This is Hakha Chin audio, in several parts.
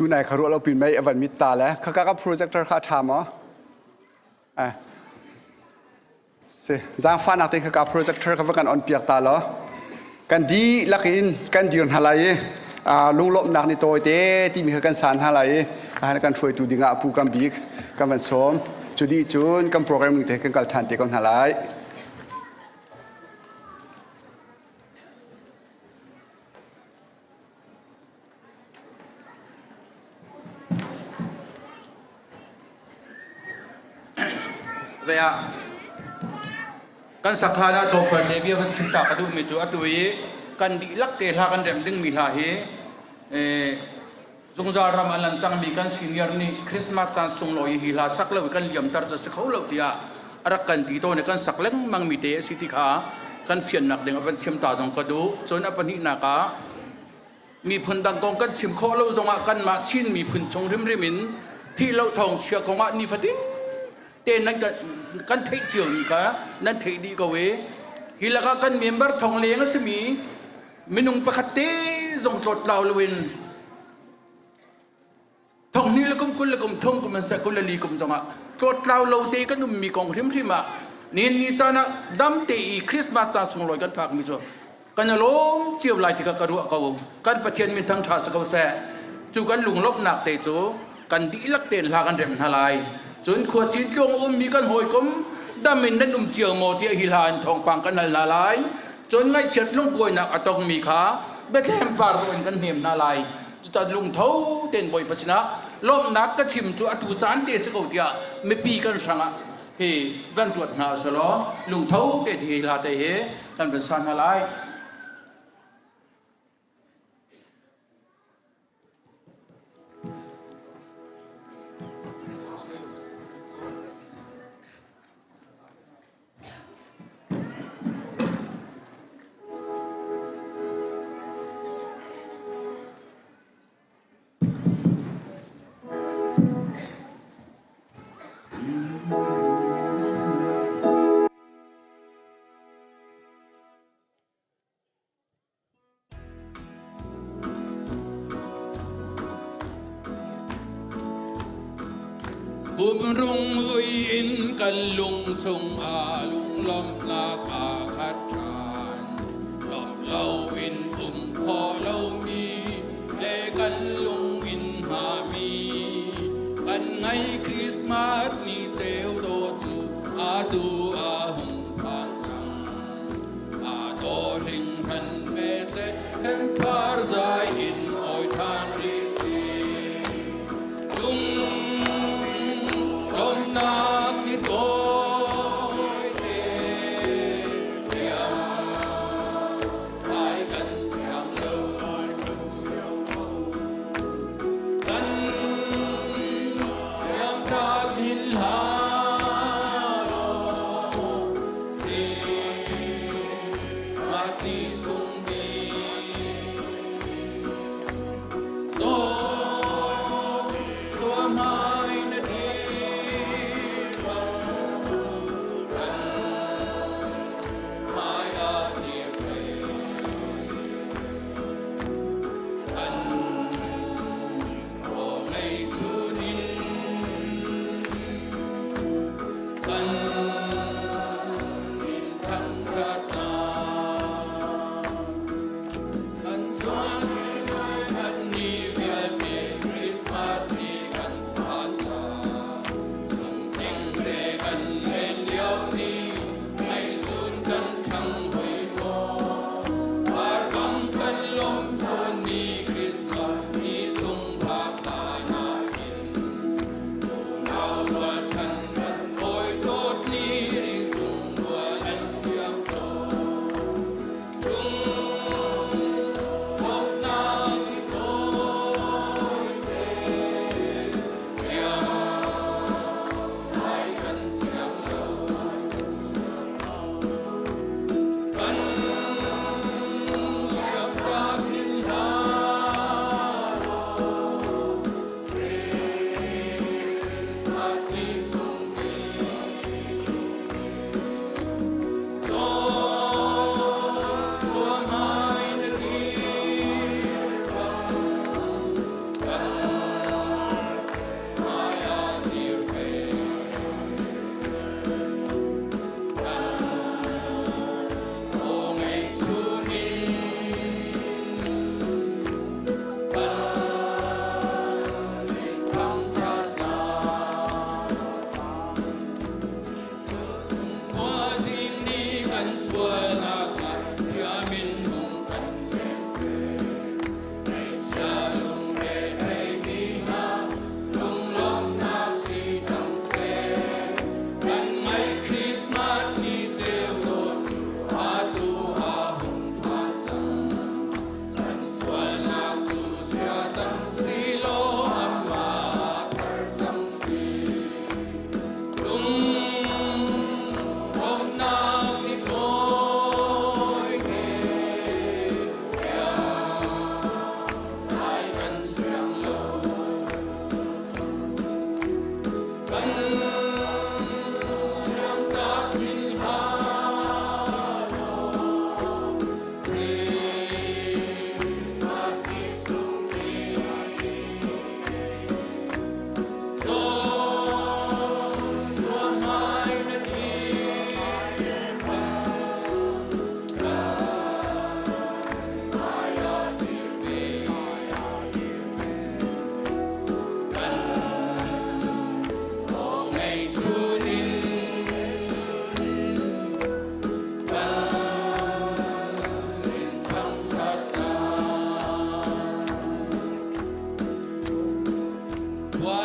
Tunai kha ruah lo pin mei a van mit ta le khaka ka projector kha a ṭha maw? Eh. Si zaangfahnak te khaka projector kha va kan on piak ta law kan dihlak in kan dir hna lai i lunglawmhnak ni tawi te timi kha kan san hna lai i han kan hruaitu dingah pu kam bik kan van sawm cu dih cun kan programming te kan kal ṭhan te ko hna lai. Ve ah kan sak hlan ah tlawmpal te bia van chim ta ka duhmi cu atu i kan dihlak te hla kan remh dingmi hla hi zungzal ram an lan cangmi kan senior nih Christmas caan sunglawi hi hla sak lo i kan liamter cu a si kho lo tiah a rak kan ti tawn i kan sak lengmang mi te a si ti kha kan fiannak ding a van chim ta zong ka duh. Cun a pahnihnak ah miphun dang kong kan chim khawh lo zongah kanmah Chin miphun chung hrimhrim in thih lo thawng chia kongah nifatin te nan kan theih cio mi kha nan theih dih ko i hi lakah kan member thong leng a simi minung pakhat te zong tlawttlau loin thong hnih le kum 20 le kum thum kum an 24 kum zongah tlawttlau lo te kan ummi kong hrimhrim ah nihin ni caan ah dam te i Christmas caan sunglawi kan phakmi cu kan i lawm cio lai ti kha ka ruah ko. Kan Pathian min thangṭha si ko seh. Cu kan lunglawmhnak te cu kan dihlak tein hla kan remh hna lai. Cun khua cin tluang ummi kan hawikom dam in nan um cio maw tiah hi hla in thawngpang kan hal hna lai. Cun ngaihchiat lungkuainak a tongmi kha Bethlehem par in kan hnem hna lai. Cucaah lungtho tein Bawipa sinah lawmhnak ka chim cu atu caan te si ko tiah mipi kan hrangah hi kan ruat hna selaw lungtho te hi hla te hi kan van sa hna lai. Kum rung vui in kan lung chungah lunglawmhnak aa khat ṭhan. Lawmh loin um khawh lomi le kan lung in hngami kan ngai Christmas ni ceu dawh cu atu a hung phan cang. Aa dawh hringhran Bethlehem par zai in oi ṭhan rih si. Lung lawmhnak ni tawi te tiang lai kan siang lo. Kan liamtak hin hlah law Christmas ni sung bik. Kan vialte Christmas ni kan phan cang. Sungtling te kan len lio ni, ngaihsun kan ṭhang hoi maw? Arbang kan lawm fawn ni Christmas ni sung phak hlan ah hin. Unau rualchan kan hawi dawt ni ri sung rual an liam tawn. Kan sualnak thiamin hung kan leng seh. Ngaihchia lungre theimi hna lunglawmhnak si cang seh. Kan ngaih Christmas ni ceu dawt cu atu a hung phan cang. Kan sualnak cu chia cang si law amah thar cang si. Lunglawmhnak ni tawi te lai kan siang lo. Kan riamtak min hlah law Christmas ni sung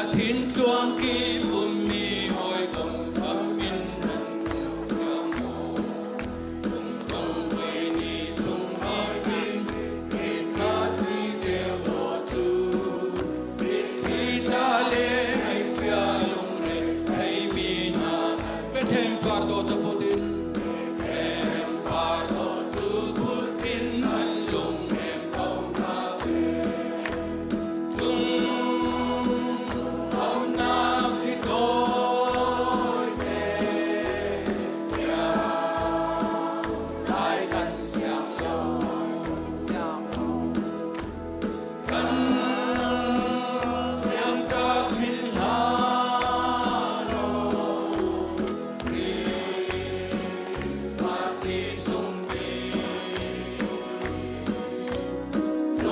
Thin tluang kip ummi hawikom ram in nan tlung cio maw? Lungdong voi ni sung bik in Christmas ni ceu dawh cu mitthli tla le ngaihchia lungre theimi hna Bethlehem par dawh caput in Bethlehem par dawh cu phut in an lung hem ko hna seh. Lunglawmhnak ni tawite lai kan siang lo. Kan riamtak min hlah law Christmas ni sung bik. Lawm.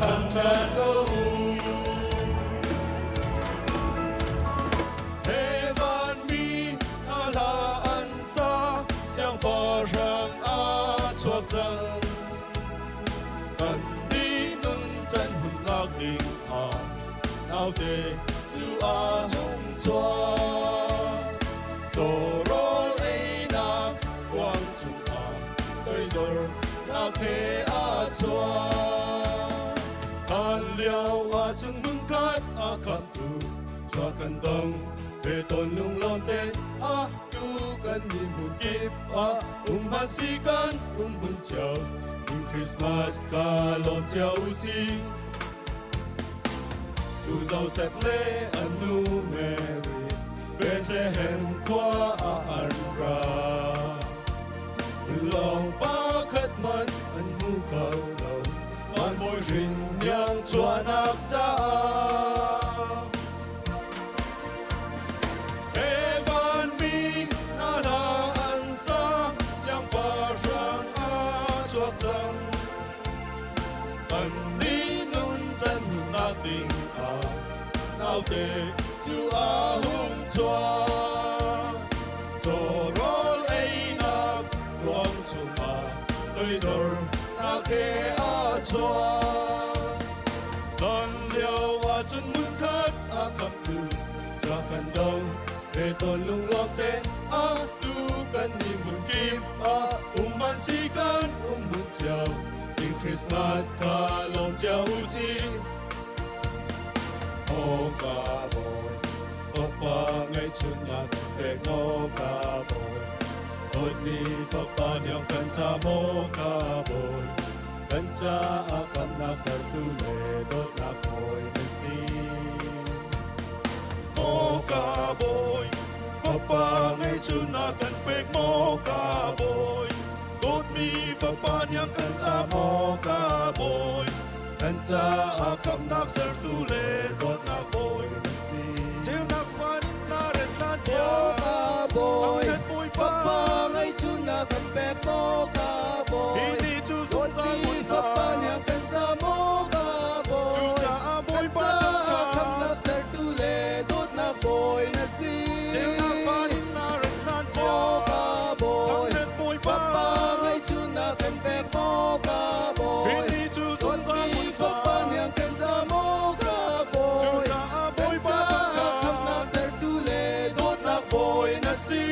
Thangṭhat ko u. He vanmi hna hla an sa, siangpahrang a chuak cang. Kan nih nun can hun lak ding ah naute cu a hung chuak. Cawrawl einak kuang chungah toidor nak he a chuak. Hlan lio ahcun hmunkhat a khamtu chuah kan dong ve tawn lunglawm ten a tu kan mi hmun kip ah um hman si kan um hmun cio in Christmas ka lawm cio si. Tu Joseph le a nu Mary Bethlehem khua ah an ra. Lawng pakhat hmanh an hmu kho lo. Van bawi hrin niang chuahnak caah. He vanmi hna hla an sa, siangpahrang a chuak cang. Kannih nun can nunnak ding ah naute cu a hung chuak. Cawrawl einak ruang chungah toidornak he a chuak. Hlan lio ahcun hmunkhat a khamtu ca kan do ve tawn lunglawm ten a tu kan nih hmun kip ah um an si kan um hmun cio ding Christmas kha lawm cio u sih. Aw ka bawi, fapa ngaihchunnak kan pek maw ka bawi. Dawtmi fapa niang kan ca maw ka bawi. Kan caah khamnak sertu le dawtnak hawi na si. Maw ka bawi, fapa ngaihchunnak kan pek maw ka bawi. Dawtmi fapa niang kan ca maw ka bawi. Kan caah khamnak sertu le dawtnak bawi na si. Ceunak van in na ret hlan Maw ka bawi, Thangṭhat Bawipa. fapa ngaihchunnak kan pek maw ka bawi. Hi ni cu zungzal Dawtmi hmun fapa hna. niang kan ca maw ka bawi. Cucaah Kan Bawipa caah thangṭhat. khamnak sertu le dawtnak bawi na si. Ceunak van in na ret hlan Maw ka bawi, Thangṭhat Bawipa. fapa ngaihchunnak kan pek maw ka bawi. Hi ni cu zungzal Dawtmi hmun fapa hna. niang kan ca maw ka bawi. Cucaah Kan Bawipa caah thangṭhat. khamnak sertu le dawtnak bawi na si.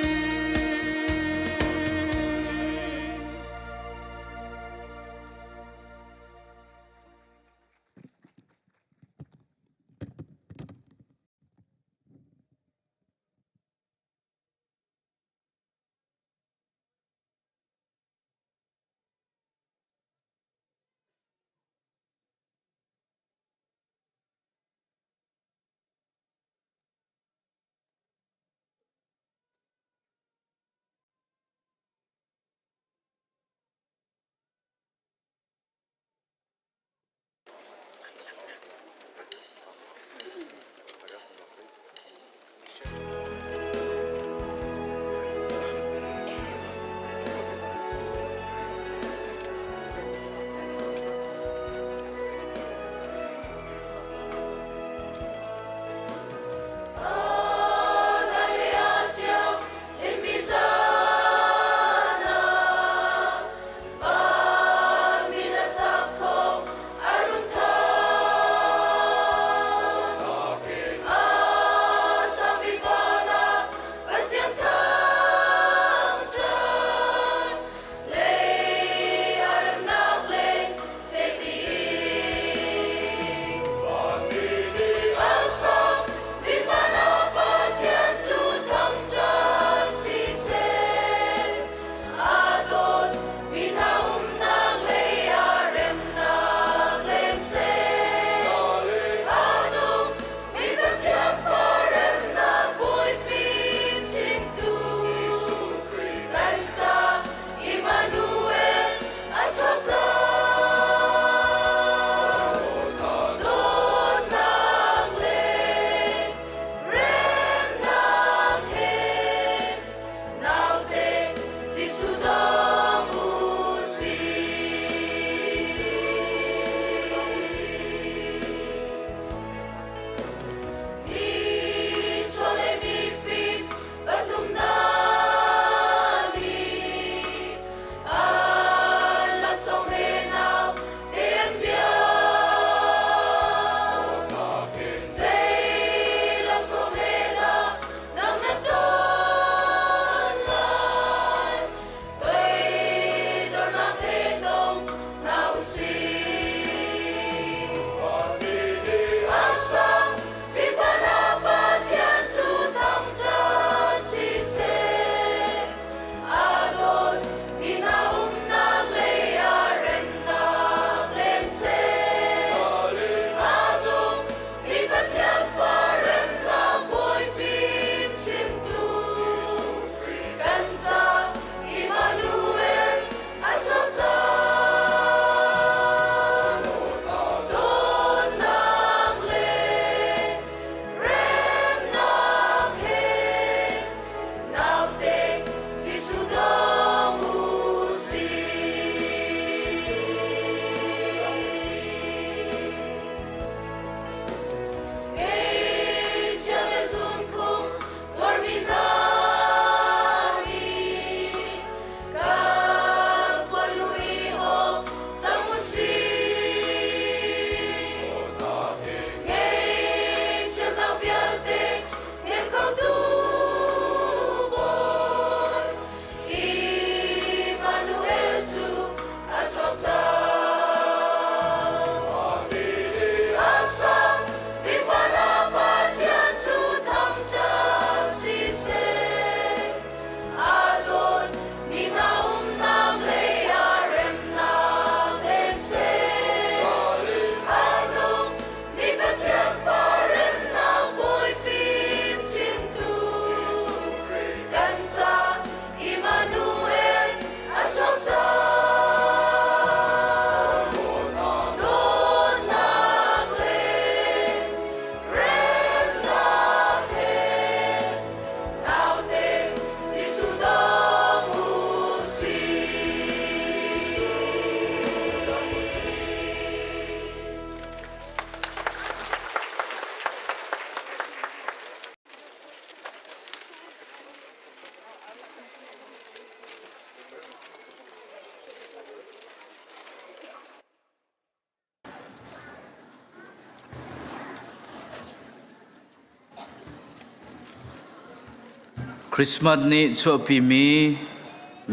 Christmas nih chuahpimi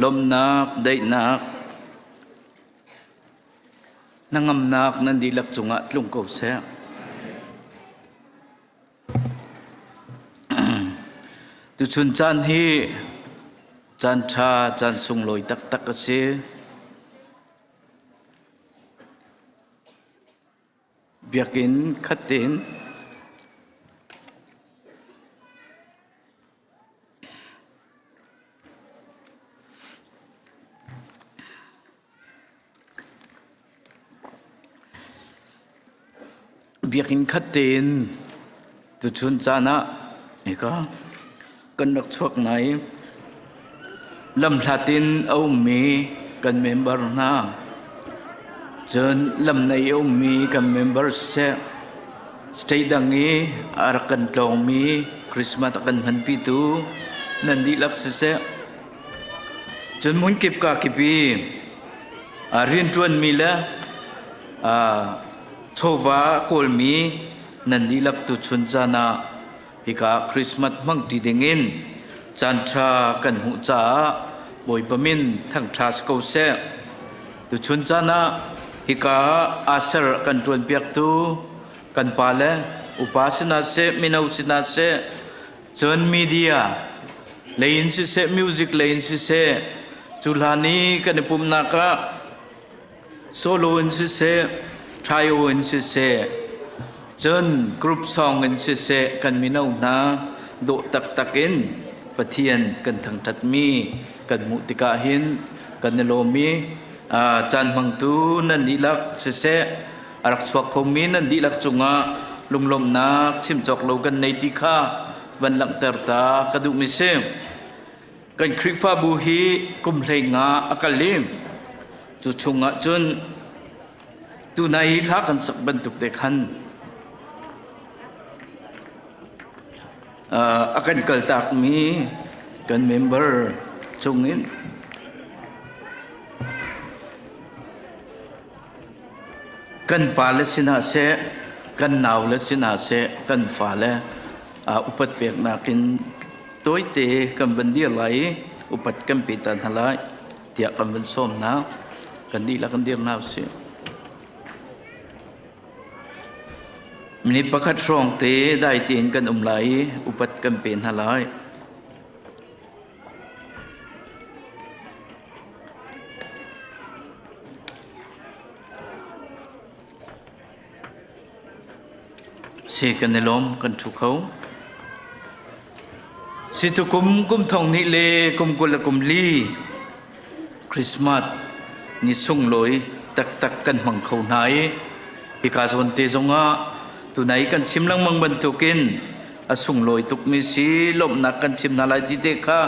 lawmhnak, daihnak, hnangamnak nan dihlak cungah tlung ko seh. Tuchun caan hi caan ṭha, caan sunglawi taktak a si. Biakinn khat tein Biakinn khat tein tuchun caan ah hika kan rak chuak ngai. Lamhlat in a ummi kan member hna, cun lamnei a ummi kan member siseh, state dang i a rak kan tlawngmi Christmas a kan hmanpitu nan dihlak siseh, Cun hmunkip kakip i rianṭuanmi le chawva a kawlmi nan dihlak tuchun caan ah hika Christmas hmangṭi dingin caanṭha kan hmuh caah Bawipa min thangṭha si ko seh. Tuchun caan ah hika ah aser kan ṭuanpiaktu kan pale upa sinah seh, mino sinah seh, Cun media lei in siseh, music lei in siseh, cu hlan i kan i pumhnak ah solo in siseh, trio in siseh, cun group song in siseh kan mino hna dawh taktak in Pathian kan thangṭhatmi kan hmuh tikah hin kan i lawm i caan hmangtu nan dihlak siseh, a rak chuak khomi nan dihlak cungah lunglawmhnak chim cawk lo kan nei ti kha van langhter ta ka duhmi si. Kan Khrihfabu hi kum 15 a kal i cu chungah cun tunai hi hla kan sak bantuk te khan a kan kaltakmi kan member chungin Kan pale sinah seh, kan naule sinah seh, kan fale upat peknak in tawite kan van dir lai i upat kan pe ta hna lai tiah kan van sawm hna. Kan dihlak kan dir hna usih. Minute pakhat hrawng te dai tein kan um lai i upat kan pe hna lai. Si kan i lawm kan ṭhu kho. Si tukum kum thong hnih le kum 20 le kum li Christmas ni sunglawi taktak kan hmang kho hna i hika zawn te zongah tunai kan chim lengmang bantukin a sunglawi tukmi si lawmhnak kan chim hna lai ti te kha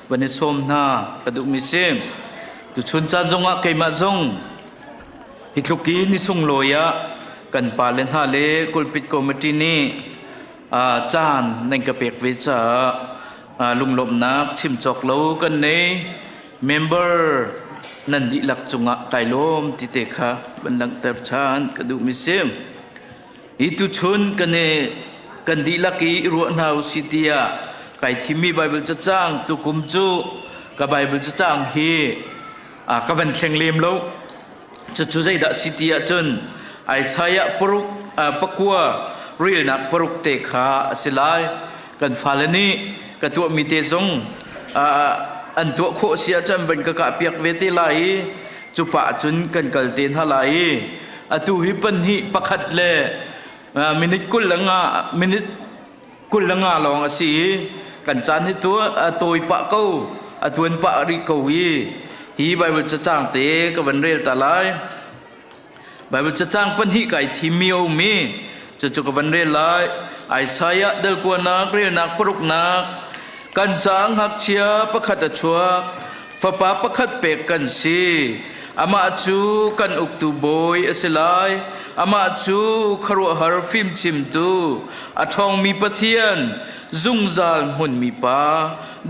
van i sawm hna ka duhmi si. Tuchun caan zongah keimah zong hi tluk i ni sunglawi ah kan pale hna le Kulpit Committee nih caan nan ka pek ve caah lunglawmhnak chim cawk lo kan nei. Member nan dihlak cungah kai lawm ti te kha van langhter ṭhan ka duhmi si. Hi tuchun kan i kan dihlak i ruah hna usih tiah kai thimmi Baibal cacang tukum cu ka Baibal cacang hi ka van thleng lem lo. Cucu zeidah si ti ahcun Isaiah paruk pakua relnak paruk te kha a si lai. Kan fale nih ka tuahmi te zong an tuah khawh si ahcun van ka kah piak ve te lai i cu pah cun kan kal te hna lai i atu hi pahnih pakhat le minute 25 minute 25 lawng a si i kan caan hi tu a tawi pah ko a tuan pah rih ko i hi Bible cacang te ka van rel ta lai Bible cacang pahnih kai thimmi a um i cucu ka van rel lai. Isaiah dal kuanak relnak paruknak kan caah ngakchia pakhat a chuak fapa pakhat pek kan si amah cu kan uktu bawi a si lai amah cu khuaruahhar fimchimtu a ṭhawngmi Pathian zungzal hmunmi pa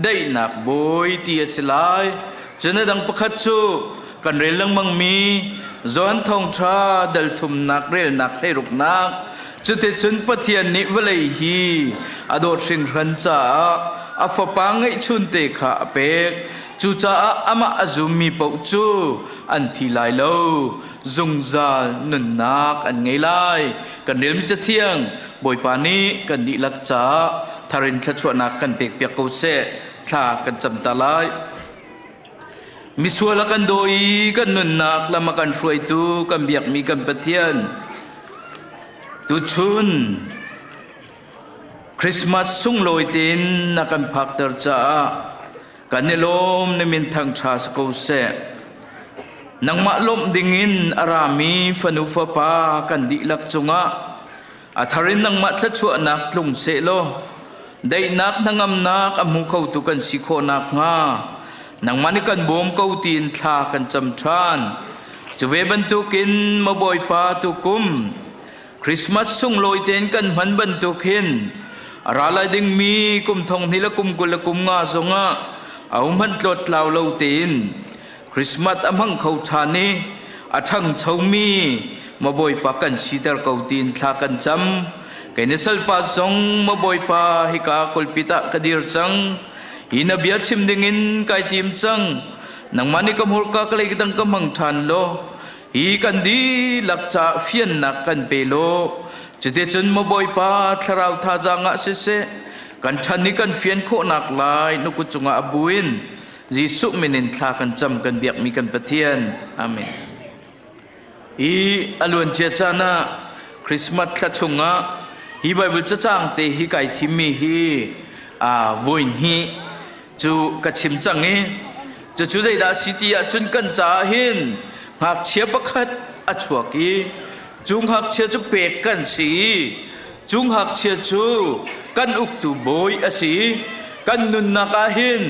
daihnak bawi ti a si lai cun a dang pakhat cu Kan rel lengmangmi Johan Thawngṭha dal thumnak relnak hleiruknak cuticun Pathian nih vawlei hi a dawt hringhran caah. a Fapa ngeihchunte kha a pek. Cucaah amah a zummi paoh cu an thi lai lo, zungzal nunnak an ngei lai. Kan relmi Cathiang Bawipa nih kan dihlak caah thar in thluachuahnak kan pekpiak ko seh. Thla kan cam ta lai. Misual a kan daw i kan nunnak lam a kan hruaitu kan biakmi kan Pathian tuchun Christmas sunglawi tein na kan phakter caah kan i lawm na min thangṭha si ko seh. Nangmah lawmh dingin a rami fanu fapa kan dihlak cungah A thar in nangmah thluachuahnak tlung sehlaw daihnak hnangamnak a hmu khotu kan si khawh nakhnga nangmah nih kan bawm ko tiin thla kan cam ṭhan. Cu ve bantukin maw Bawipa tukum Christmas sunglawi tein kan hman bantuk hin a ra lai dingmi kum thong hnih le kum 25 zongah a um hmanh tlawttlau lo tein Christmas a hmang kho ṭhan i a ṭhangchomi maw Bawipa kan siter ko tiin thla kan cam. Kei na salpa zong maw Bawipa hika kulpit ah ka dir cang. Hi na bia chim dingin kai tim cang. Nangmah nih ka hmurka ka lei dang ka hmang ṭhan law hi kan dihlak ca fiannak kan pe law cuticun maw Bawipa thlarau thazaang ah siseh kan ṭhan i kan fian khawhnak lai na kut cungah a buin Jesuh min in thla kan cam kan biakmi kan Pathian. Amen. Hi a luancia caan ah Christmas thla chungah hi Bible cacang te hi kai thimmi hi a voi hnih cu ka chim cang i cucu zeidah si ti ahcun kan caah hin ngakchia pakhat a chuak i cu ngakchia cu pek kan si i cu ngakchia cu kan uktu bawi a si i kan nunnak ah hin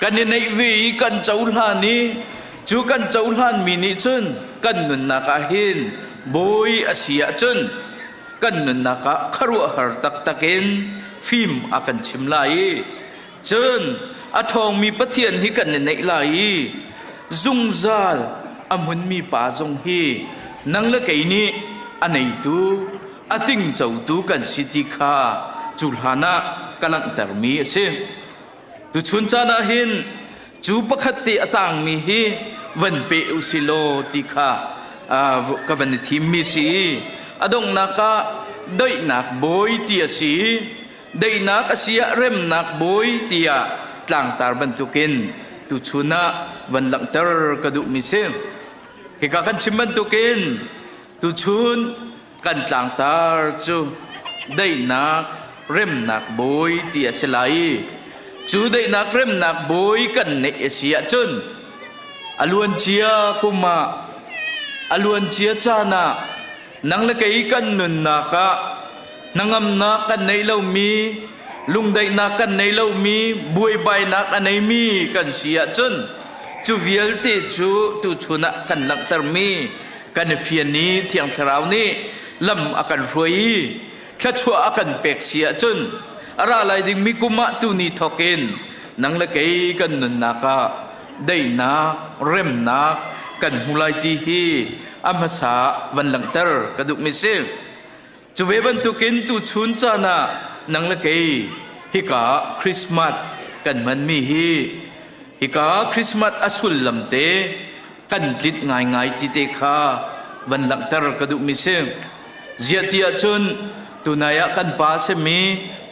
kan i neih ve i kan cohlan i cu kan cohlanmi nih cun kan nunnak ah hin bawi a si ahcun kan nunnak ah khuaruahhar taktak in fim a kan chim lai i cun a ṭhawngmi Pathian hi kan i neih lai i zungzal a hmunmi pa zong hi nang le kei nih a neitu a tingcotu kan si ti kha cu hlan ah ka langhtermi a si. Tuchun caan ah hin cu pakhat te a tangmi hi van pe u si law ti kha ka van i thimmi si i a donghnak ah daihnak bawi ti a si i daihnak a si ah remnak bawi tiah tlangtar bantukin tuchun ah van langhter ka duhmi si. Hika kan chim bantukin tuchun kan tlangtar cu daihnak remnak bawi ti a si lai i cu daihnak remnak bawi kan neih a si ahcun a luancia kum ah a luancia caan ah nang le kei kan nunnak ah hnangamnak kan nei lomi lungdaihnak kan nei lomi buaibainak a neimi kan si ahcun cu vialte cu tuchun ah kan langhtermi kan i fian i Thiang Thlarau nih lam a kan hruai i thluachuah a kan pek si ahcun a ra lai dingmi kum ah tuni thawk in nang le kei kan nunnak ah daihnak remnak kan hmu lai ti hi a hmasa van langhter ka duhmi si. Cu ve bantukin tuchun caan ah nang le kei hika Christmas kan hmanmi hi hika Christmas a sullam te kan tlinh ngaingai ti te kha van langhter ka duhmi si. Ziah ti ahcun tunai ah kan pa a simi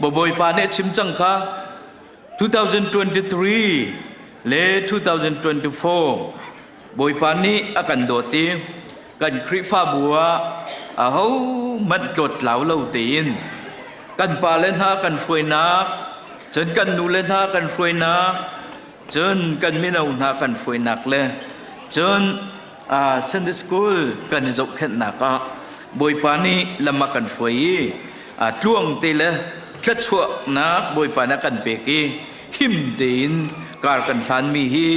Bawipa nih a chim cang kha 2023 le 2024 Bawipa nih a kan dawt i kan Khrihfabu ah ahohmanh tlawttlau lo tein kan pale hna kan hruainak, cun kan nule hna kan hruainak, cun kan mino hna kan hruainak le cun Sunday School kan i zohkhenhnak ah Bawipa nih lam a kan hruai i tluang te le thluachuahnak Bawipa nih a kan pek i him tein kar kan hlanmi hi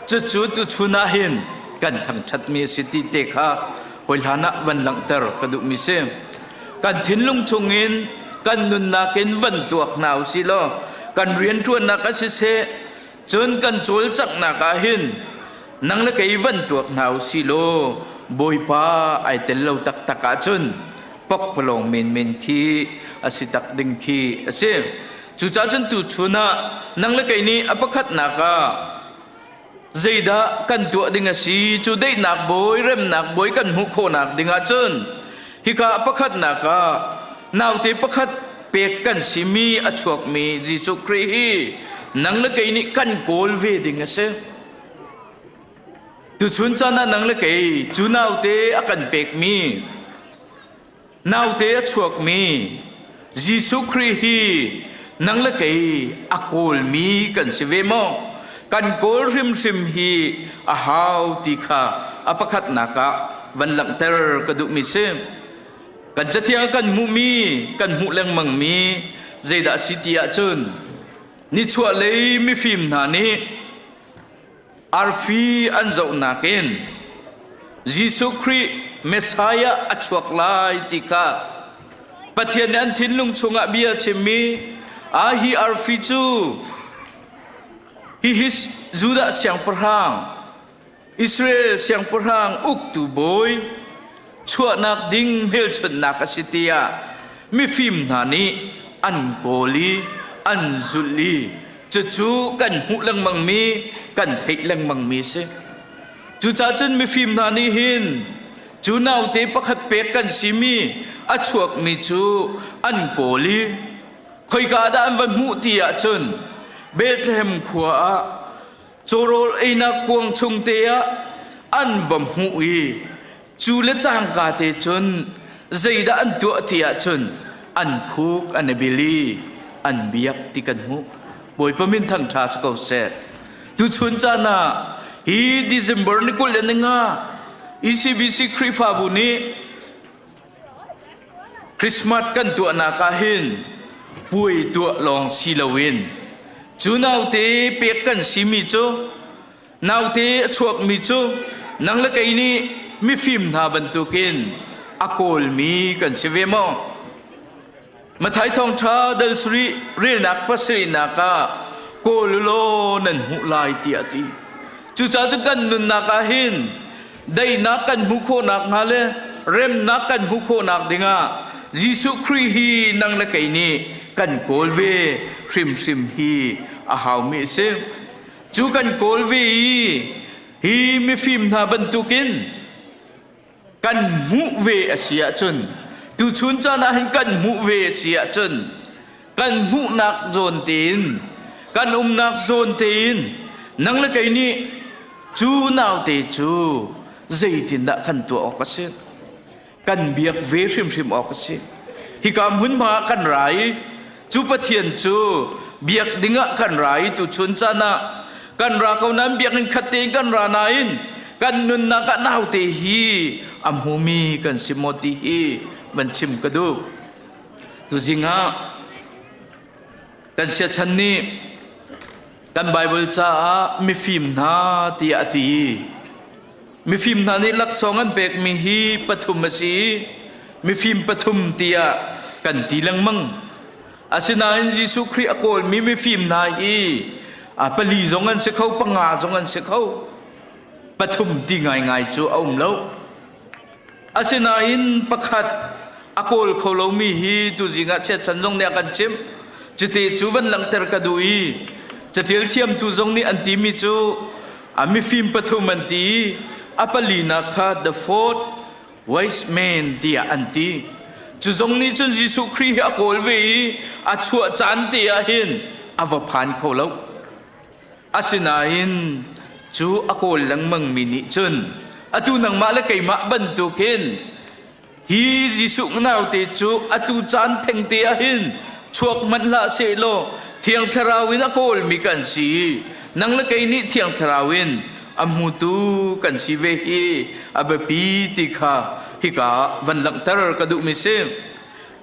cucu tuchun ah hin kan thangṭhatmi a si ti te kha hawi hlan ah van langhter ka duhmi si. Kan thinlung chungin kan nunnak in van tuak hna u si law kan rianṭuannak ah siseh cun kan cawlcanghnak ah hin nang le kei van tuak hna u si law Bawipa ai tel lo taktak ahcun pokpalawng menmen khi a si tak ding khi a si. Cucaah cun tuchun ah nang le kei nih a pakhatnak ah zeidah kan tuah ding a si cu daihnak bawi remnak bawi kan hmuh khawhnak ding ahcun hika pakhatnak ah naute pakhat pek kan simi a chuakmi Jesuh Khrih hi nang le kei nih kan kawl ve ding a si. Tuchun caan ah nang le kei cu naute a kan pekmi Naute a chuakmi Jesuh Khrih hi nang le kei a kawlmi kan si ve maw? Kan kawl hrimhrim hi a hau ti kha a pakhatnak ah van langhter ka duhmi si. Kan cathiang kan hmuhmi, kan hmuh lengmangmi zeidah a si ti ahcun nichuahlei mifim hna nih Arfi an zohnak in Jesuh Khrih Messiah a chuak lai ti kha Pathian nih an thinlung chungah bia a chimmi a hi arfi cu hihi Judah siangpahrang Israel siangpahrang uktu bawi chuahnak ding hmelchunhnak a si tiah mifim hna nih an kawl i an zulh i Cucu kan hmuh lengmangmi, kan theih lengmangmi a si. Cucaah cun mifim hna nih hin cu naute pakhat pek kan simi a chuakmi cu an kawl i khoika dah an va hmuh ti ahcun Bethlehem khua ah cawrawl einak kuang chung te ah an va hmuh i Cu le cangka te cun zeidah an tuah ti ahcun an khuk an i bil i an biak ti kan hmuh. Bawipa min thangṭha si ko seh. Tuchun caan ah hi December ni 25 ECBC Khrihfabu nih Christmas kan tuahnak ah hin puai tuah lawng si loin cu naute pek kan simi cu Naute a chuakmi cu nang le kei nih mifim hna bantukin a kawlmi kan si ve maw? Mathai thawngṭha dal sarih relnak pasarihnak ah kawl u law nan hmuh lai tiah a ti. Cucaah cun kan nunnak ah hin daihnak kan hmuh khawhnak hnga le remnak kan hmuh khawhnak dingah Jesuh Khrih hi nang le kei nih kan kawl ve hrimhrim hi a haumi a si. Cu kan kawl ve i hi mifim hna bantukin kan hmuh ve a si ahcun tuchun caan ah hin kan hmuh ve a si ahcun kan hmuhnak zawn tein kan umnak zawn tein nang le kei nih cu naute cu zeitindah kan tuah awk a si? Kan biak ve hrimhrim awk a si. Hika hmunhma ah kan ra i cu Pathian cu biak dingah kan ra i tuchun caan ah kan ra ko nain biakinn khat tein kan ra nain kan nunnak ah naute hi a hmumi kan si maw ti hi van chim ka duh. Tuzing ah kan siachan nih kan Bible caah mifim hna tiah a ti i Mifim hna nih laksawng an pekmi hi pathum a si i mifim pathum tiah kan ti lengmang. Asinain Jesuh Khrih a kawlmi mifim hna hi a pali zong an si kho, panga zong an si kho. Pathum ti ngaingai cu a um lo. Asinain pakhat a kawl kho lomi hi tuzing ah chiatchan zong nih a kan chimh. Cuti cu van langhter ka duh i catial thiamtu zong nih an timi cu a mifim pathum an ti i a palinak kha the fourth wise man tiah an ti. Cu zong nih cun Jesuh Khrih hi a kawl ve i a chuah caan te ah hin a va phan kho lo. Asinain cu a kawl lengmangmi nih cun atu nangmah le keimah bantukin hi Jesuh naute cu atu caan thengte ah hin chuak hmanh hlah sehlaw Thiang Thlarau in a kawlmi kan si. Nang le kei nih Thiang Thlarau in a hmutu kan si ve hi a biapi ti kha hika van langhter ka duhmi si.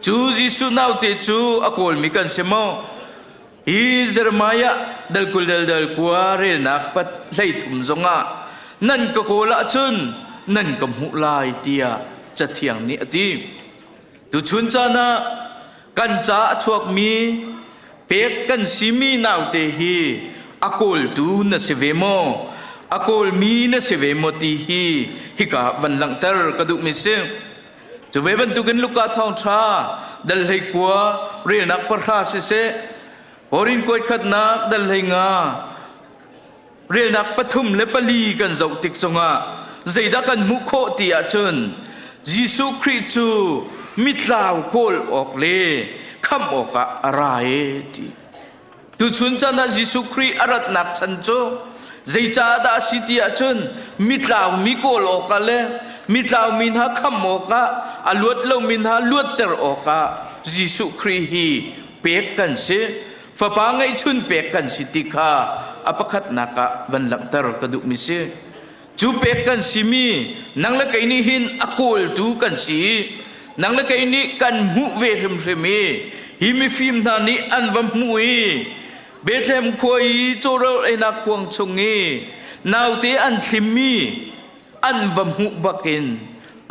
Cu Jesuh naute cu a kawlmi kan si maw? Hi Jeremiah dal 20 dal dal kua relnak pat 13 zongah nan ka kawl ahcun nan ka hmuh lai tiah Cathiang nih a ti. Tuchun caan ah kan ca a chuakmi pek kan simi naute hi a kawltu na si ve maw? A kawlmi na si ve maw ti hi hika van langhter ka duhmi si. Cu ve bantukin Luka thawngṭha dal 19 relnak 10 siseh. Korin kuat khatnak dal hlei nga relnak pathum le pali kan zoh tik zongah zeidah kan hmuh khawh ti ahcun Jesuh Khrih cu mitlau kawl awk le khamh awkah a ra e ti. Tuchun chan ah Jesuh Khrih a ratnak chan cu zeicaah dah a si ti ahcun mitlau mi kawl awkah le mitlau mi hna khamh awkah a luat lomi hna luatter awkah Jesuh Khrih hi pek kan si. Fapa ngeihchun pek kan si ti kha a pakhatnak ah van langhter ka duhmi si. Cu pek kan simi nang le kei nih hin a kawltu kan si. Nang le kei nih kan hmuh ve hrimhrim i hi mifim hna nih an va hmuh i Bethlehem khua i cawrawl einak kuang chung i naute an thlimmi an va hmuh bakin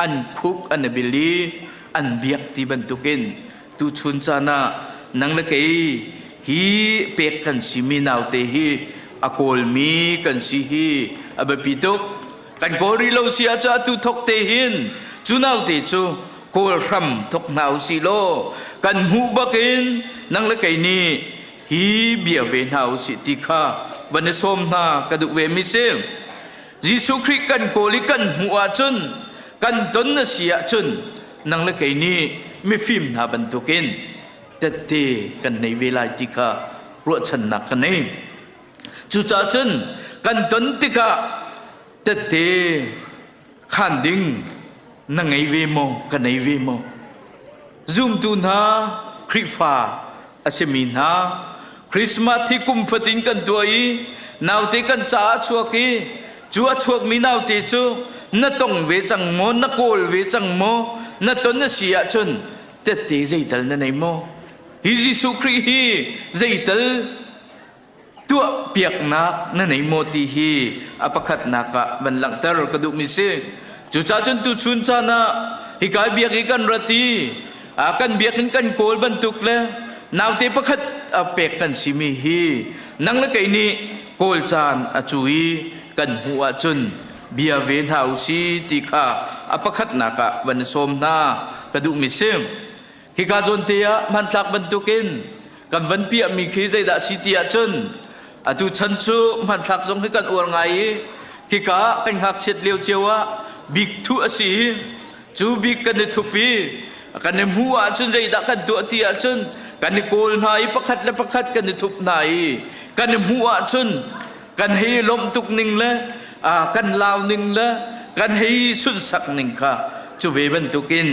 an khuk an i bil i an biak ti bantukin tuchun caan ah nang le kei hi pek kan simi naute hi a kawlmi kan si hi a biapi tuk. Kan kawl rih lo si ahcun atu thok te hin cu naute cu kawl hram thok hna usih law kan hmuh bakin nang le kei nih hi bia ve hna usih ti kha van i sawm hna ka duh ve mi si. Jesuh Khrih kan kawl i kan hmuh ahcun kan ton a si ahcun nang le kei nih mifim hna bantukin tette kan nei ve lai ti kha ruahchannak ka nei. Cucaah cun kan ton tikah tette khan ding na ngei ve maw ka nei ve maw? Zumtu hna Khrihfa a simi hna Christmas hi kum fatin kan tuah i naute kan caah a chuak i cu a chuakmi naute cu na tong ve cang maw na kawl ve cang maw na ton a si ahcun tette zeital na nei maw hi Jesuh Khrih hi zeital tuah piaknak na nei maw ti hi a pakhatnak ah van langhter ka duhmi si. Cucaah cun tuchun caan ah hika biak i kan rat i kan biakinn kan kawl bantuk le naute pakhat a pek kan simi hi nang le kei nih kawl caan a cu i kan hmuh ahcun bia ve hna u si ti kha a pakhatnak ah van i sawm hna ka duhmi si. Hika zawn te ah hmanthlak bantukin kan van piahmi khi zeidah si ti ahcun atu chan cu hmanthlak zong hi kan uar ngai i khika kan ngakchiat lio cio ah bik thuh a si i cu bik kan i thup i kan i hmuh ahcun zeidah kan tuah ti ahcun kan i kawl hna i pakhat le pakhat kan i thup hna i kan i hmuh ahcun kan hei lawmh tuk ning le kan lau ning le kan hei sunhsak ning kha cu ve bantukin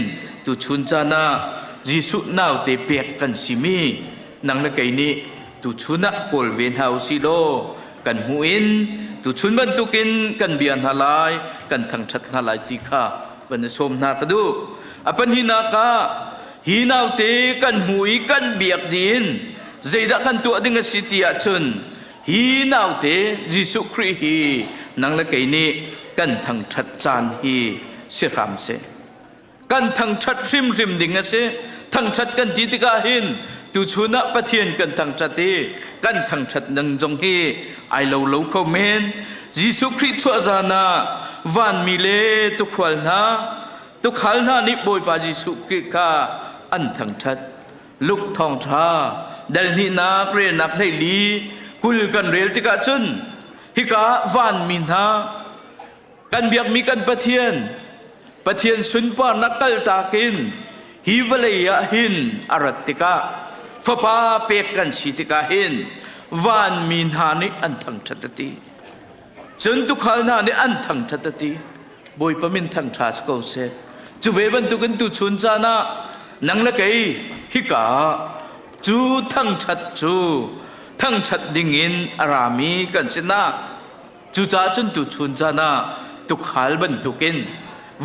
tuchun caan ah Jesuh naute pek kan simi nang le kei nih tuchun ah kawl ve hna usih law kan hmuh in tuchun bantukin kan bia hna lai kan thangṭhat hna lai ti kha van i sawm hna ka duh. A pahnihnak ah hi naute kan hmu i kan biak dih in zeidah kan tuah ding a si ti ahcun Hi naute Jesuh Khrih hi nang le kei nih kan thangṭhat caan hi si hram seh. Kan thangṭhat hrimhrim ding a si. Thangṭhat kan ti tikah hin tuchun ah Pathian kan thangṭhat i kan thangṭhat nang zong hi ai lo lo kho men. Jesuh Khrih chuah zan ah vanmi le tukhual hna tukhal hna nih Bawipa Jesuh Khrih kha an thangṭhat. Luke thawngṭha dal hnihnak relnak hleili 20 kan rel tikah cun hika vanmi hna kan biakmi kan Pathian Pathian sunparnak kaltak in hi vawlei ah hin a rat tikah fapa pek kan si tikah hin vanmi hna nih an thangṭhat a ti cun tuukhal hna nih an thangṭhat a ti Bawipa min thangṭha si ko seh. Cu ve bantukin tuchun caan ah nang le kei hika ah cu thangṭhat cu thangṭhat dingin a rami kan si na. Cucaah cun tuchun caan ah tukhal bantukin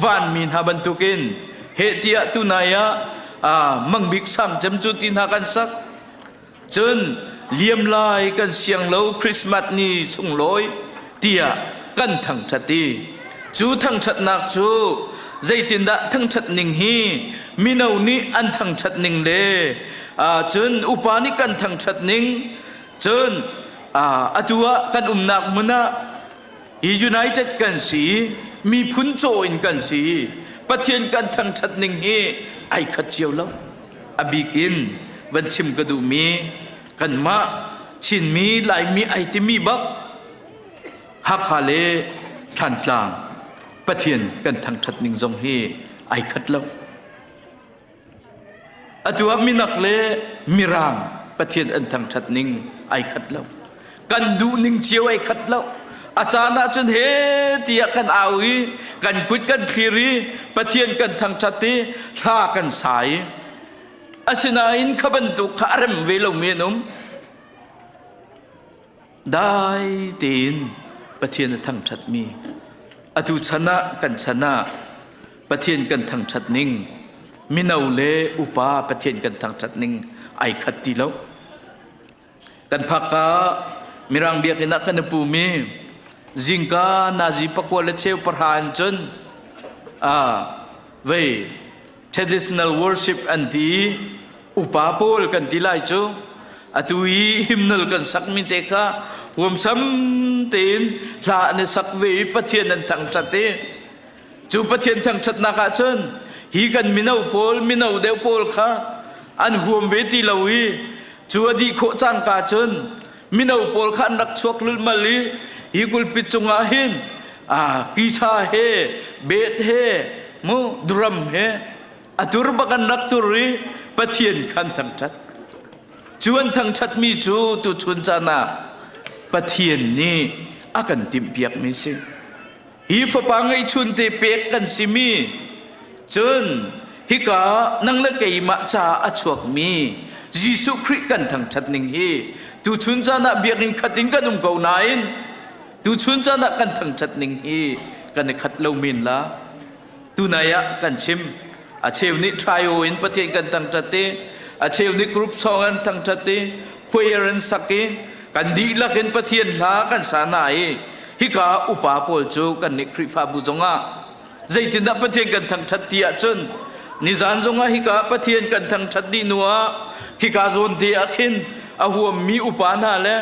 vanmi hna bantukin heh tiah tunai ah mangbik sang cem cu ti hna kan sak. Cun liam lai kan siang lo Christmas ni sunglawi tiah kan thangṭhat i cu thangṭhatnak cu zeitindah thangṭhat ning hi mino nih an thangṭhat ning le cun upa nih kan thangṭhat ning cun atu ah kan umnak hmun ah hi United kan si miphun caw in kan si Pathian kan thangṭhat ning hi ai khat cio lo. A bik in van chim ka duhmi. Kanmah Chinmi Laimi ai timi bak Hakha le Thantlang Pathian kan thangṭhat ning zong hi ai khat lo. Atu ah minak le mirang Pathian an thangṭhat ning ai khat lo. Kan duh ning cio ai khat lo. A caan ahcun he tiah kan au i kan kut kan thlir i Pathian kan thangṭhat i hla kan sa i asinain kha bantuk kha a rem ve lomi an um. Dai tein Pathian a thangṭhatmi atu chan ah kan chan ah Pathian kan thangṭhat ning mino le upa Pathian kan thangṭhat ning ai khat ti lo. Kan phakka Mirang biakinn ah kan i pum i zingka nazi pakua le cheu pahra in cun vei traditional worship an ti i upa pawl kan ti lai cu atu i hymnal kan sakmi te kha huamsam tein hla an i sak ve i Pathian an thangṭhat i cu Pathian thangṭhatnak ah cun hi kan mino pawl mino deuh pawl kha an huam ve ti lo i cu a dih khawh cangka cun mino pawl kha an rak chuak lulmal i hi kulpit cungah hin kicha he bet he mu drum he a tur bak an rak tur i Pathian khan thangṭhat cu an thangṭhatmi cu tuchun caan ah Pathian nih a kan timhpiakmi si hi fapa ngeihchun te pek kan simi cun hika nang le keimah ca a chuakmi Jesuh Khrih kan thangṭhat ning hi tuchun caan ah biakinn khat in kan um ko nain tuchun caan ah kan thangṭhat ning hi kan i khat lo men la tunai ah kan chim a cheu nih trio in Pathian kan thangṭhat i a cheu nih group song an thangṭhat i choir an sak i kan dihlak in Pathian hla kan sa na i hika upa pawl cu kan nih Khrihfabu zongah zeitindah Pathian kan thangṭhat ti ahcun nizan zongah hika Pathian kan thangṭhat dih hnu ah hika zawn te ah khin a huammi upa hna le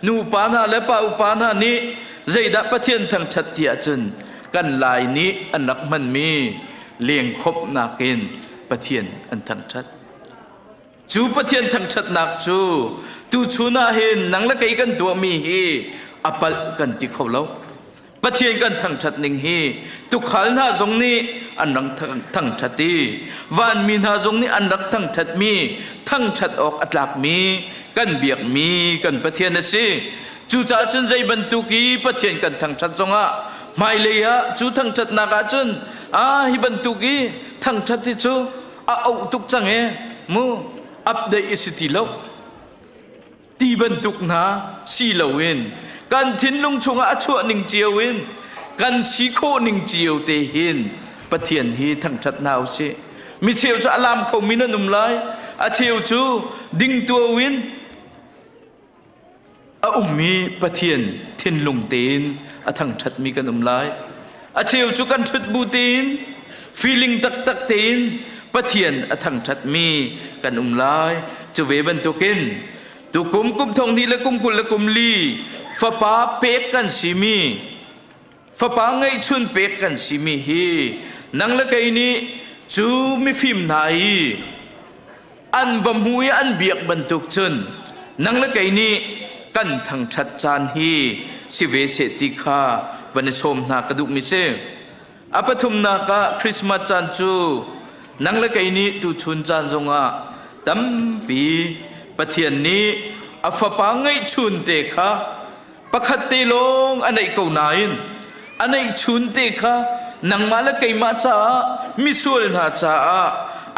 nu upa hna le pa upa hna nih zeidah Pathian thangṭhat ti ahcun kan Lai nih an rak hmanmi lengkhawmhnak in Pathian an thangṭhat. Cu Pathian thangṭhatnak cu tuchun ah hin nang le kei kan tuahmi hi a palh kan ti kho lo. Pathian kan thangṭhat ning hi tukhal hna zong nih an rak thangṭhat i vanmi hna zong nih an rak thangṭhatmi thangṭhat awk a tlakmi kan biakmi kan Pathian a si. Cucaah cun zei bantuk i Pathian kan thangṭhat zongah hmailei ah cu thangṭhatnak ah cun ah hi bantuk i thangṭhat hi cu a auh tuk cang e mu update i si ti lo ti bantuk hna si loin kan thinlung chungah a chuah ning cio in kan si khawh ning cio te hin Pathian hi thangṭhat hna usih mi cheu cu a lam khomi nan um lai a cheu cu ding tuau in A ummi Pathian thinlung tein a thangṭhatmi kan um lai. A cheu cu kan ṭhut bu tein feeling taktak tein Pathian a thangṭhatmi kan um lai. Cu ve bantukin tukum kum thong hnih le kum 20 le kum li fapa pek kan simi fapa ngeihchun pek kan simi hi nang le kei nih cu mifim hna i an va hmu i an biak bantuk cun nang le kei nih kan thangṭhat caan hi si ve seh ti kha van i sawm hna ka duhmi si. A pathumnak ah Christmas caan cu nang le kei nih tuchun caan zongah tampi Pathian nih a fapa ngeihchun te kha pakhat te lawng a neih ko nain a neihchun te kha nangmah le keimah caah misual hna caah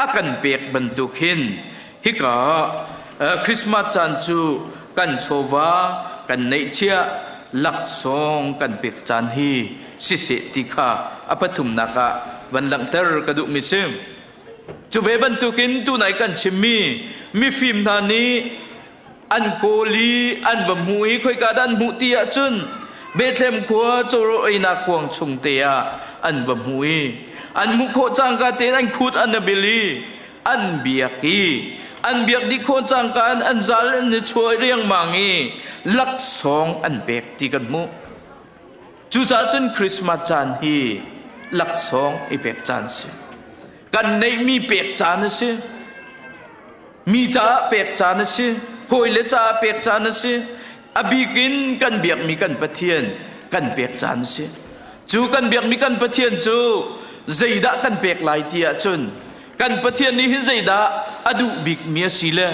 a kan pek bantuk hin hika Christmas caan cu kan chawva kan neihchiah laksawng kan pek caan hi siseh ti kha a pathumnak ah van langhter ka duhmi si. Cu ve bantukin tunai kan chimmi mifim hna nih an kawl i an va hmu i khoika dah an hmuh ti ahcun Bethlehem khua cawraw einak kuang chung te ah an va hmu i an hmuh khawh cangka tein an khut an bil i an biak i an biak dih khawh cangka in an zal an i chuai riangmang i laksawng an pek ti kan hmuh. Cucaah cun Christmas caan hi laksawng i pek caan si. Kan neihmi pek caan a si. Mi caah pek caan a si. Hawile caah pek caan a si. A bik in kan biakmi kan Pathian kan pek caan a si. Cu kan biakmi kan Pathian cu zeidah kan pek lai ti ahcun kan Pathian nih hin zeidah a duh bikmi a si le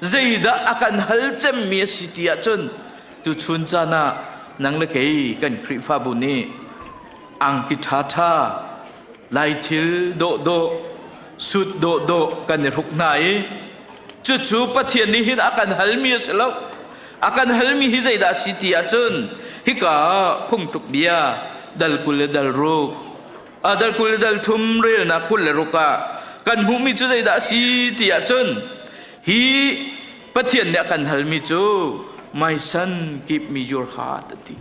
zeidah a kan hal cemmi a si ti ahcun tuchun caan ah nang le kei kan Khrihfabu nih angki ṭhaṭha lai thil dawhdawh sut dawhdawh kan i hruk hna i cucu Pathian nih hin a kan halmi a si lo. A kan halmi hi zeidah a si ti ahcun hika phungtluk bia dal 20 le dal ruk dal 20 le dal thum relnak 26 ah kan hmuhmi cu zeidah a si ti ahcun hi Pathian nih a kan halmi cu my son, give me your heart a ti.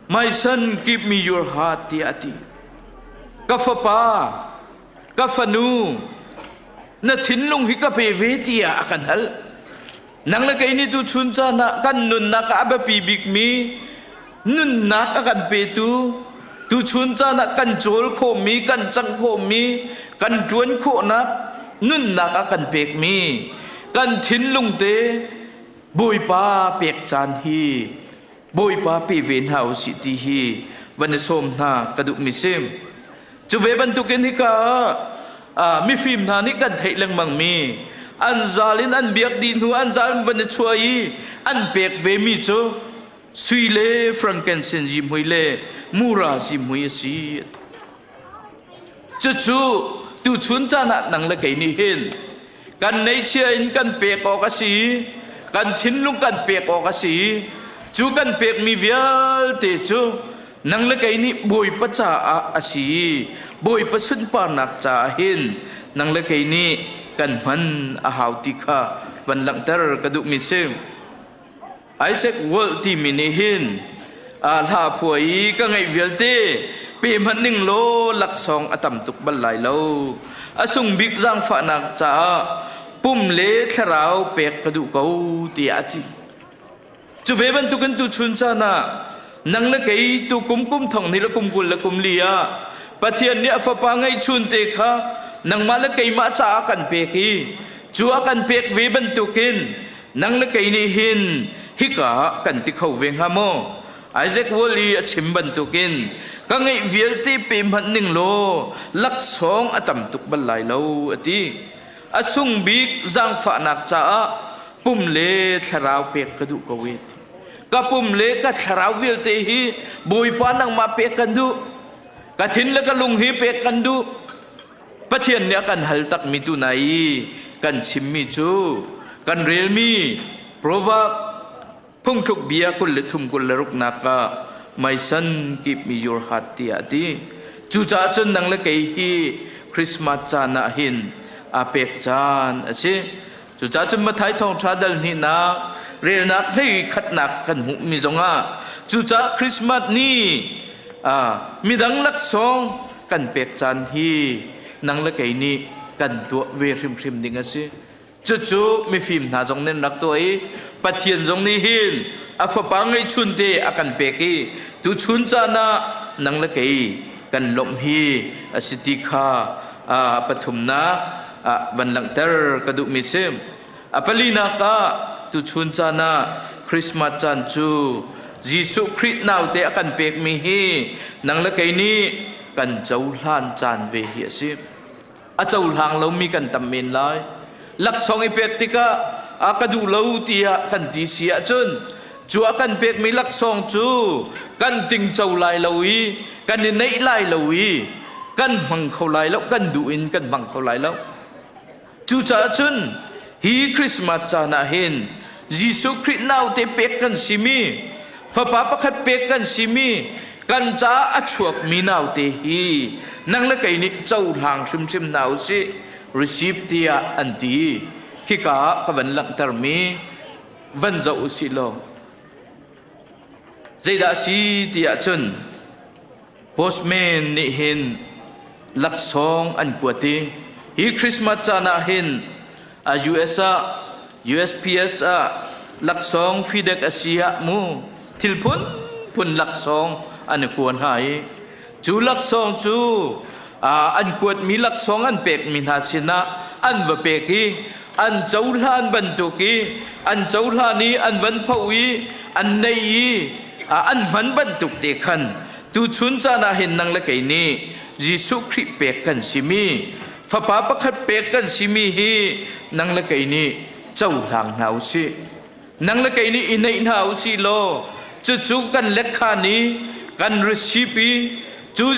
My son, give me your heart tiah a ti. Ka fapa, ka fanu, na thinlung hi ka pe ve tiah a kan hal. Nang le kei nih tu chun caan ah kan nunnak ah a biapi bikmi nunnak a kan petu tu chun caan ah kan cawl khawhmi, kan cangh khawhmi, kan ṭuan khawhnak nunnak a kan pekmi kan thinlung te Bawipa pek caan hi Bawipa pe ve hna usih ti hi van i sawm hna ka duhmi si. Cu ve bantukin hika ah mifim hna nih kan theih lengmangmi an zal in an biak dih hnu an zal in van i chuah i an pek vemi cu sui le frankincense zihmui le mura zihmui a si. Cucu tuchun caan ah nang le kei nih hin kan neihchia in kan pek awk a si kan thinlung kan pek awk a si. Cu kan pekmi vialte cu nang le kei nih Bawipa caah a si, Bawipa sunparnak caah hin nang le kei nih kan hman a hau ti kha van langhter ka duhmi si. Isaac Walt timi nih hin hla phua i ka ngeih vialte pe hmanh ning law laksawng a tam tuk bal lai lo. A sung bik zaangfahnak caah pum le thlarau pek ka duh ko tiah a ti. Cu ve bantukin tuchun caan ah nang le kei tu kum kum thong ni le kum 20 le kum li ah Pathian nih a fapa ngeihchun te kha nangmah le keimah caah kan pek i cu a kan pek ve bantukin nang le kei nih hin hika ah kan ti kho ve hnga maw? Isaac Wall i a chim bantukin ka ngeih vialte pe hmanh ning law laksawng a tam tuk bal lai lo a ti. A sung bik zaangfahnak caah pum le thlarau pek ka duh ko e ti. Ka pum le ka thlarau vialte hi Bawipa nangmah pek kan duh. Ka thin le ka lung hi pek kan duh. Pathian nih a kan hal takmi tu nai i kan chimmi cu kan relmi Proverb phungthluk bia 23 26 nak ah my son, give me your heart tiah a ti. Cucaah cun nang le kei hi Christmas caan ah hin aa pek caan a si. Cucaah cun Matthai thawngṭha dal hnihnak relnak hlei khatnak kan hmuhmi zongah cucaah Christmas ni midang laksawng kan pek caan hi nang le kei nih kan tuah ve hrimhrim ding a si. Cucu mifim hna zong nih an rak tuah i Pathian zong nih hin a fapa ngeihchun te a kan pek i tuchun caan ah nang le kei kan lawmh hi a si ti kha pathumnak ah van langhter ka duhmi si. A palinak ah tuchun caan ah Christmas caan cu Jesuh Khrih naute a kan pekmi hi nang le kei nih kan cohlan caan ve hi a si. A cohlang lomi kan tam men lai. Laksawng i pek tikah a ka duh lo tiah kan ti si ahcun cu a kan pekmi laksawng cu kan tingco lai lo i kan i neih lai lo i kan hmang kho lai lo, kan duh in kan hmang kho lai lo. Cucaah cun hi Christmas caan ah hin Jesuh Khrih naute pek kan simi, fapa pakhat pek kan simi, kan caah a chuakmi naute hi nang le kei nih cohlang hrimhrim hna usih, receive tiah an ti. Khika ah ka van langhtermi van zoh usih law zeidah a si tiah cun postman nih hin laksawng an kuat i hi Christmas caan ah hin a US ah USPS ah laksawng FedEx a si ah mu thil phunphun laksawng an i kua hna i cu laksawng cu an kuatmi laksawng an pekmi hna sinah an va pek i. An cohlan bantuk i an cohlan i an van pho i an nei i an hman bantuk te khan tuchun caan ah hin nang le kei nih Jesuh Khrih pek kan simi, fapa pakhat pek kan simi hi nang le kei nih cohlang hna u sih. Nang le kei nih i neih hna u sih law cucu kan lekha nih kan receive i cu.